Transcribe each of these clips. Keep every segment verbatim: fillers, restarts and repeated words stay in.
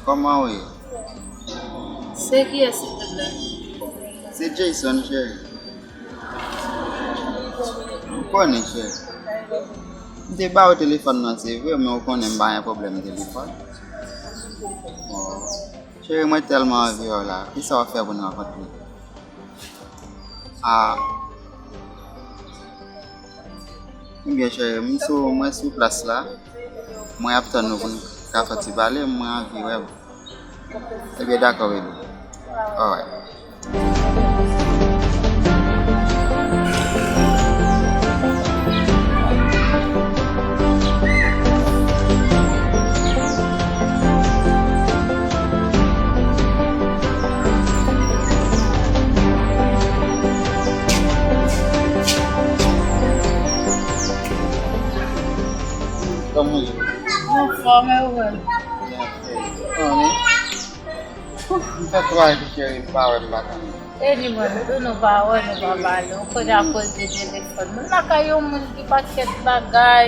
Kòman w ye? Se kiyès, silvouplè? Se Jayson, cheri. M konnen, cheri. M te ba w telefòn nan, se vre, men w konnen m pa gen pwoblèm telefòn. Oh. Cheri, mwen tèlman anvi wè w la. Kisa w ap fè pou n rankontre? Ah. Ebyen, cheri, m sou, mwen sou plas la. Mwen ap tann nou pou n ka fè ti pale, mwen anvi wè w. Ebyen, dakò, baby. Alright. Kòman w ye? Anfòm, e ou menm? Anfòm, wi. M fè twa jou, cheri, m pa wè, m pa tande. E li menm tou, nou pa wè, nou pa pale. Ou konnen akoz de telefòn. Moun lakay yon moun ki pakèt bagay.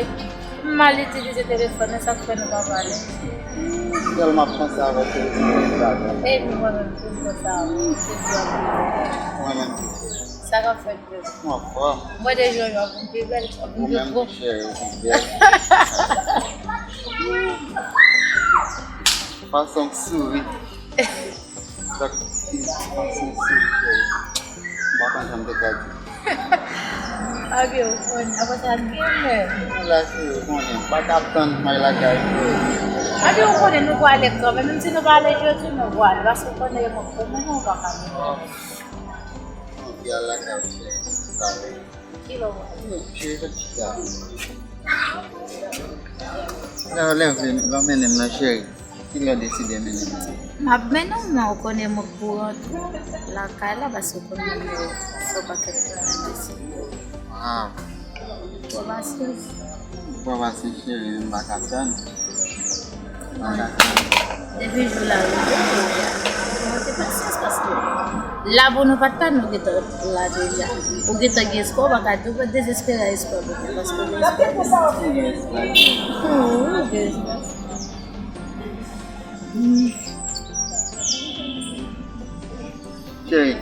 M mal itilize telefòn nan, sa k fè nou pa pale. Sèlman ap panse avè w, se yon ti bagay. E li mwen menm tou, m panse avè w. Se di anpil. Mwen menm tou. Sa k ap fèt? Mwen anfòm. Mwen de jòj w ap vin pi bèl, w ap vin pi gwo. Ou menm tou, cheri, ou pi bèl. Fason w souri. Sa k, fason w souri, cheri. M pa konn jan m te ka di. Abyen, ou konnen, apre sa, gen menm. Ou la, cheri, ou konnen. M pa ka ap tann mwen lakay. Abyen, ou konnen, nou pwale kanmenm. Menm si nou pa ale jodi, nou pwale. Paske ou konnen, mwen, mwen, mwen pa ka. Anvi al lakay, cheri. Sa vle. Ki lè w pral? Cheri, sot chita. Lè w leve, lè w mennen m nan, cheri. Ki lè w deside mennen m nan? M ap mennen w, men ou konnen mwen pou rantre lakay la, paske ou konnen mwen se yon pakèt pwoblèm isi. Waw. Gwo pasyans. Gwo pasyans, cheri, m pa ka tann. Depi jou la rive, jodi a, nou te pasyans paske la pou nou pa t tann, nou gentan la deja. Ou gentan gen espwa, ou pa ka di ou pa dezespere a espwa pou mwen, paske ou gen espwa pou mwen. Wi, ou gen espwa. Cheri,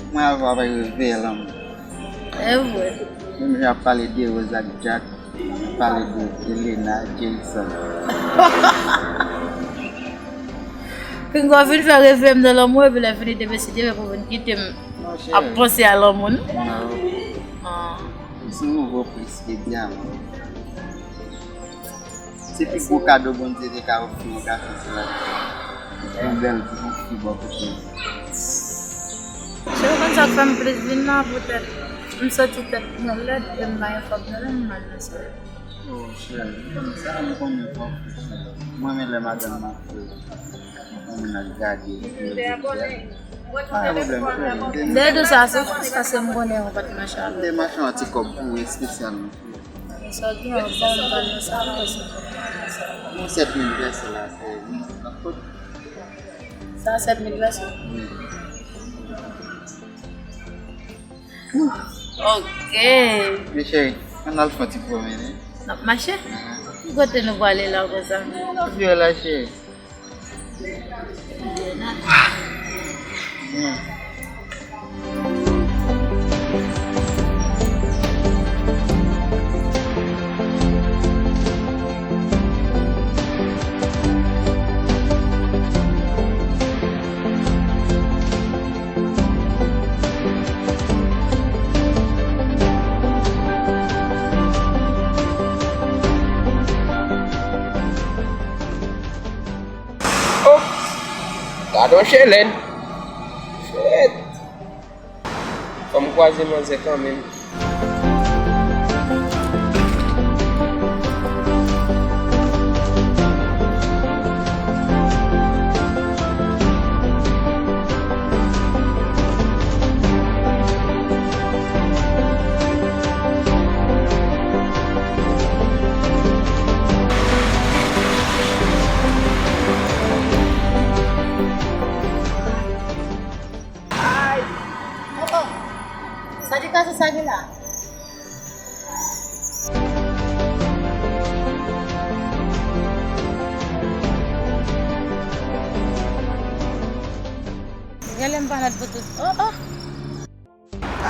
mwen avè w ap reveye lanmou. E vre. Menm jan ap pale de Rose ak Jack, ap pale de Elena, Jason. Pinga w vin fè reveye m nan lanmou, epi lè fini demen si Dye vle pou vin kite m ap panse a lanmou, non? Non. Ah. M se nouvo plis ke dyaman. Se pi gwo kado Bondye te ka ofri yon gason sou latè. Yon bèl fi, yon fi bò kote l. Cheri, ou konn sa k fè m plis vin la, poutèt m santi tèt mwen lèd e m pa gen fòs nan men m, m al nan sòl. Oh, cheri, sa m konnen pa w fè, cheri. Mwen renmen lè madanm nan fè. Mwen ap gade. Pa gen pwoblèm, cheri. Dèyè de sa, se jis paske m konnen ou pa t mache avè m. M te mache yon ti kòb pou ou espesyalman. Sa w gen an ban m, ban m sa, m panse. Bon, sèt mil vèse la, se yon kote. Sa sèt mil vèse? Wi. Ok. Men cheri, ann al fè yon ti pwomène. N ap mache? Ki kote nou prale la konsa? Vye la, cheri. Oh! Gade yon chelèn. Shit! Fò m kwaze manzè kanmenm. Ay! Oh, oh. Sa ki kase sa ki la? Lè m malad pou tout. Oh, oh.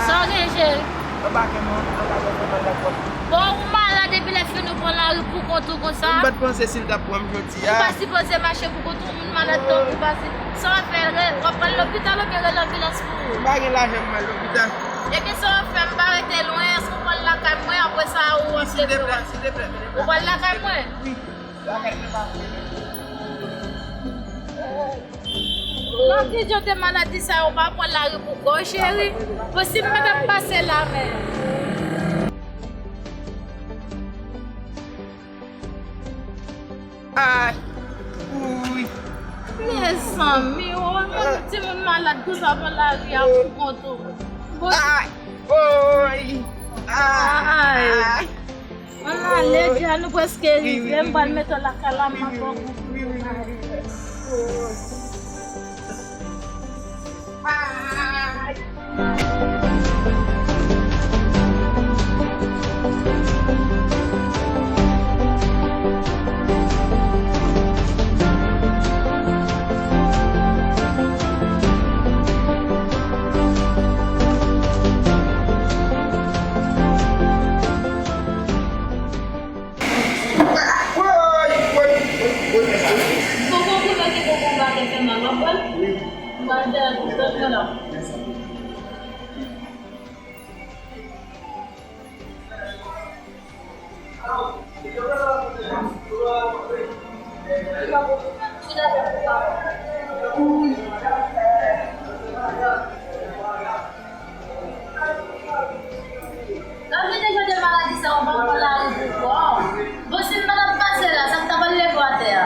Sa w gen, cheri? Anba kè m an, anba kè m an, anba kè m. Bon, ou malad epi lè fini w pran lari pou kont ou konsa? M pa t panse si l t ap pran m jodi a. Ou pa sipoze mache pou kont ou, moun malad tankou w pa si. Sa w ap fè, w ap pral lopital oubyen rele anbilans pou ou? M pa gen lajan m al lopital. Ebyen, sa w ap fè, m pa rete lwen, èske w pral lakay mwen, apre sa ou ap leve w? Silteplè, silteplè. Ou pral lakay mwen? Wi. Nan ki jan de maladi sa yo pa pran lari pou kò w, cheri? Posib m pa t ap pase la menm. Ay. Uy. Mezanmi, ou menm timoun malad konsa pran lari a pou kont ou. Bon. Ay. Oy. Ay. Ay. Ann ale, Dja, nou prèske rive. M pral mete w lakay la, m ap ba w konpli. Poko konnen ki poko pa te fè mal, w ap wè l? Wi. M pral dèyè l pou zòt mwen la. Nan vide jan de maladi sa yo pa pran lari pou kò. Bon, si m pa t ap pase la, sa k ta pral leve w atè a?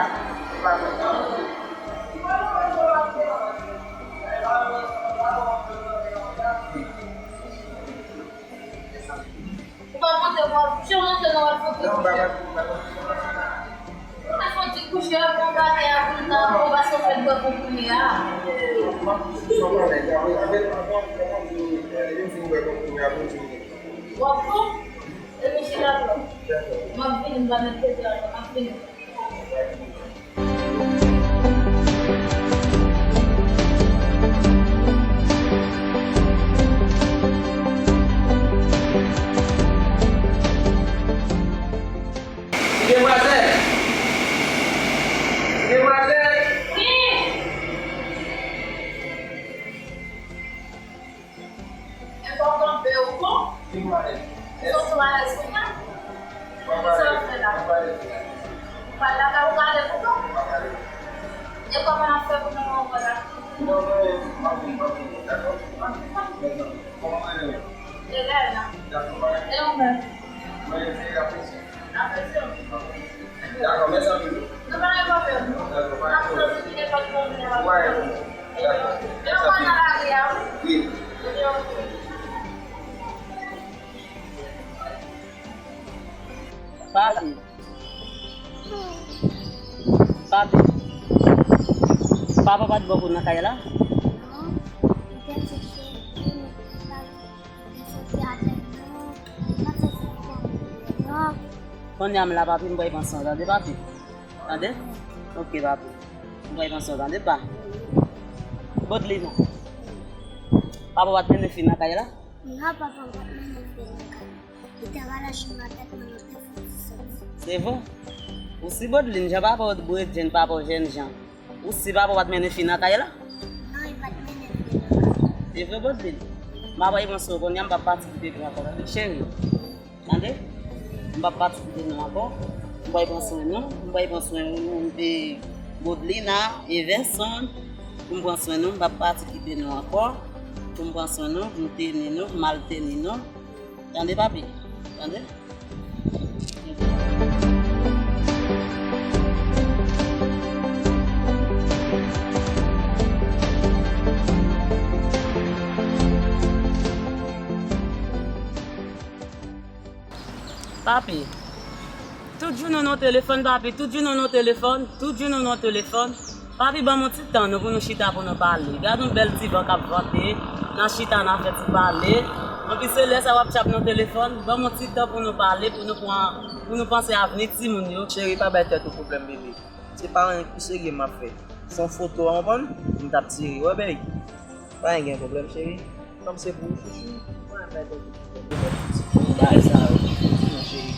Ou pa monte, w ap jan monte nan w ap fout. Non, m pa monte, m pa monte. Ou fè yon ti kouche, w ap pran bagay a pou l ta bon, paske w fè bwè konprime a. W ap bon? Epi chita la. M ap vini, m pa met kote a, m ap vini. Demwazèl! Demwazèl! Wi! Enpòtan fè ou bon. Ou sot sou alèz kounye a. Sa w ap fè la? Ou pral lakay ou pale pou kò w? E kòman w ap fè pou nou wè w la? E lè la? E ou menm? Dakò, mèsi anpil. Nou pa gen pwoblèm. Dakò, pa gen pwoblèm. N ap tann ou ki nepòt kote a. Ou pa gen pwoblèm. Dakò. Men ou konn nan lari a, wi. Wi. Ebyen, oke. Papi. Papi. Papa pa t ba w pou nan kay la? Non. Li te chèche, li te chèche. Kounye a m la, papi, m pral pran swen w, tande, papi? Tande? Ok, papi. M pral pran swen w, tande, pa? Bodlina. Papa w pa t mennen fi nan kay la? Non, papa m pa t mennen fi nan kay la. Li te rale chima tèt mwen, nou te fouti soti. Se vre? Ou si Bodlin, jan papa w bredjenn, papa w jènjan. Ou si papa w pa t mennen fi nan kay la? Non, li pa t mennen fi nan kay la. Se vre, Bodlin? M ap pran swen w kounye a, m p ap pati kite nou ankò, tande, cheri? Tande? M p ap pati kite nou ankò. M pral pran swen nou. M pral pran swen nou de Bodlina, Everson. Pou m pran swen nou, m p ap pati kite nou ankò. Pou m pran swen nou, pou m teni nou, pou m al teni nou. Tande, papi? Tande? Papi, tout jounen w nan telefòn, papi, tout jounen w nan telefòn, tout jounen w nan telefòn. Papi, ban m yon ti tan nou pou nou chita pou nou pale. Gad yon bèl ti van k ap vante, n a chita, n a fè ti pale. Anpi se lè sa w ap tchap nan telefòn, ban m yon ti tan pou nou pale, pou nou pran, pou nou panse avni timoun yo. Cheri, pa bay tèt ou pwoblèm, bebe. Se pa anyen ki serye m ap fè. Se yon foto a, w konprann? M t ap tire, wè, bèy. Pa gen pwoblèm, cheri. Kòm se pou ou, chouchou, mwen ap bay tèt ou pwoblèm. Bagay sa yo, non, cheri.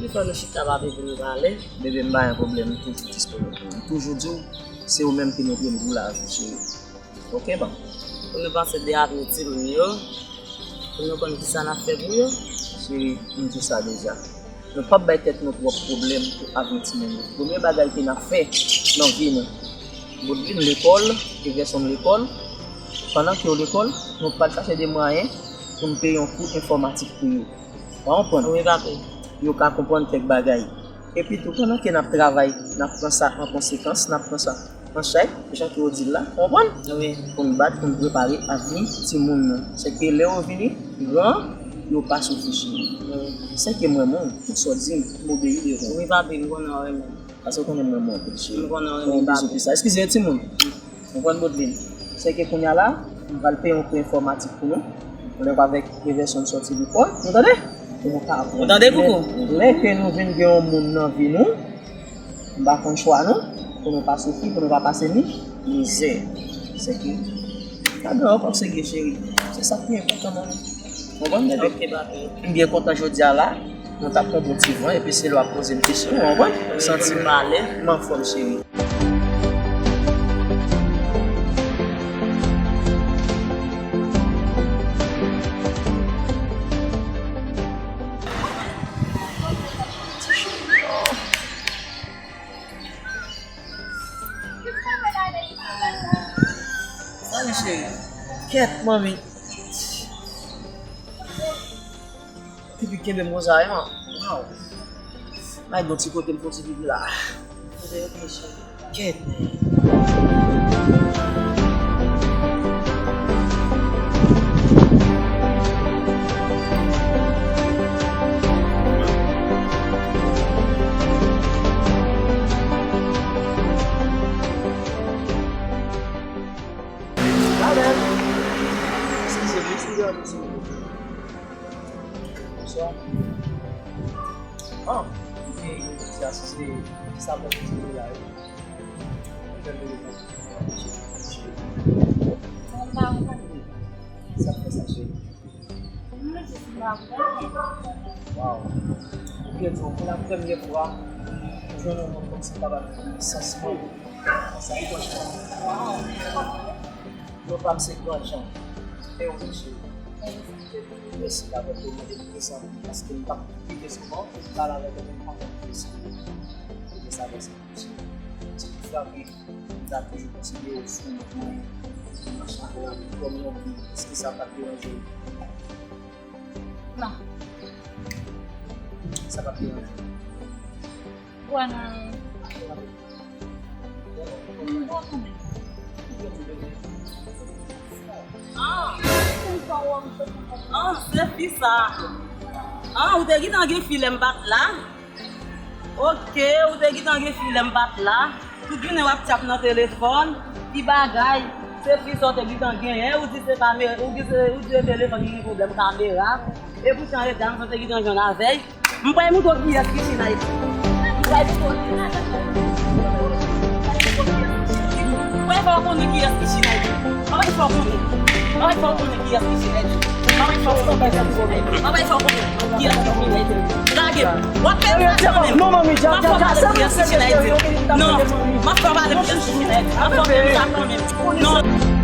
Li fè nou chita pa vin pou nou pale. Bebe, m pa gen pwoblèm, m toujou disponib pou ou. M toujou di w, se ou menm ki mete m pou lavi, cheri. Oke, bon. Pou nou panse de avni timoun yo, pou nou konn kisa n ap fè pou yo. Cheri, m di w sa deja. Nou p ap bay tèt nou twòp pwoblèm pou avni timoun yo. Premye bagay ke n ap fè nan vi nou, Bodlin lekòl, Everson lekòl. Pandan ke yo lekòl, nou pral chache de mwayen pou n peye yon kou enfòmatik pou yo. Ou konprann? Wi, papi. Yo ka konprann kèk bagay. Epi tou, pandan ke n ap travay, n ap pran sa an konsekans, n ap pran sa an chay, jan ke yo di l la, ou konprann? Wi. Pou n bat, pou n prepare avni timoun nou. Sèke lè yo vini gran, yo pa soufri, cheri. Wi. Sèke m renmen w, tout sa w di m, m obeyi devan w. Wi, papi, m konnen w renmen m. Paske w konnen m renmen w anpil, cheri. M konnen w renmen m, papi. Fè yon bizou pou sa. Eskize, timoun. Ou konprann, Bodlin? Sèke kounye a la, m pral peye yon kou enfòmatik pou nou. Lè w avèk Everson sòti lekòl, nou tande? Pou nou ka aprann. Ou tande, Koukou? Lè, lè ke nou vin gen yon moun nan vi nou, m pa konn chwa nou, pou nou pa soufri, pou nou pa pase mi, mizè. Sèke, pa gen ankò sèke, cheri. Se sa k pi enpòtan, mami. Ou konprann, bebe? Ok, papi. M byen kontan jodi a la. Nou t ap pran bon ti van, epi se lè w ap poze m kesyon, ou konprann? Santi m pale, m anfòm, cheri. Salut, cheri. Kèt, manmi. Pipi kenbe m konsa, wi, man. Waw. Bay bon ti kote m fon ti pipi la. Kote yo te cheri? Kèt. Talè. Eskize m, eskize m, eskize m. Bonswa. Ah, ok, se asiste, se sa pran pou di la, wi. Mwen fè m telefòn. Sa m pa konprann. Sa k fè sa, cheri? Mwen jis pa konprann. Waw. Ou byen di, pou la premyè fwa, m jwenn yon moun kòmsi m kapab di sansman. Sa e franchman. Waw. Non pa m se Gran Jan. E ou menm, cheri? Mèsi davwa ke w mande m prezan, paske m p ap rive souvan pale avèk ou, men m pa konn ki esprime. Ebyen, sa fè sa. Ti frape, m ta toujou konsidere w sou yon pwen nan machin pou lavi kòm yon bi. Èske sa p ap deranje w? Non. Sa p ap deranje w? Wè nan. Ah. Ah, se fi sa. Ah, ou te gentan gen fi lè m pa t la? Ok, ou te gentan gen fi lè m pa t la. Tout jounen w ap tchap nan telefòn, ki bagay, se fi sa w te gentan genyen, ou di se kamera, ou di se, ou di se telefòn ki gen pwoblèm kamera. E poutan e dam sa w te gentan jwenn avè l. M pral montre w kiyès ki Chine Haïti. M pral montre w kiyès ki Chine Haïti. M pral fè w konnen kiyès ki Chine Haïti. M pral fè w konnen. M pral fè w konnen kiyès ki Chine Haïti. M pral fè w konnen kiyès ki Chine Haïti. M pral fè w konnen kiyès ki Chine Haïti. Lage m. W ap pèdi sa kanmenm. Non, manmi, dja, dja, dja, sa mwen fè, cheri. Non, m ap fè w pale kiyès ki Chine Haïti. M ap fè w pèdi sa kanmenm. Non.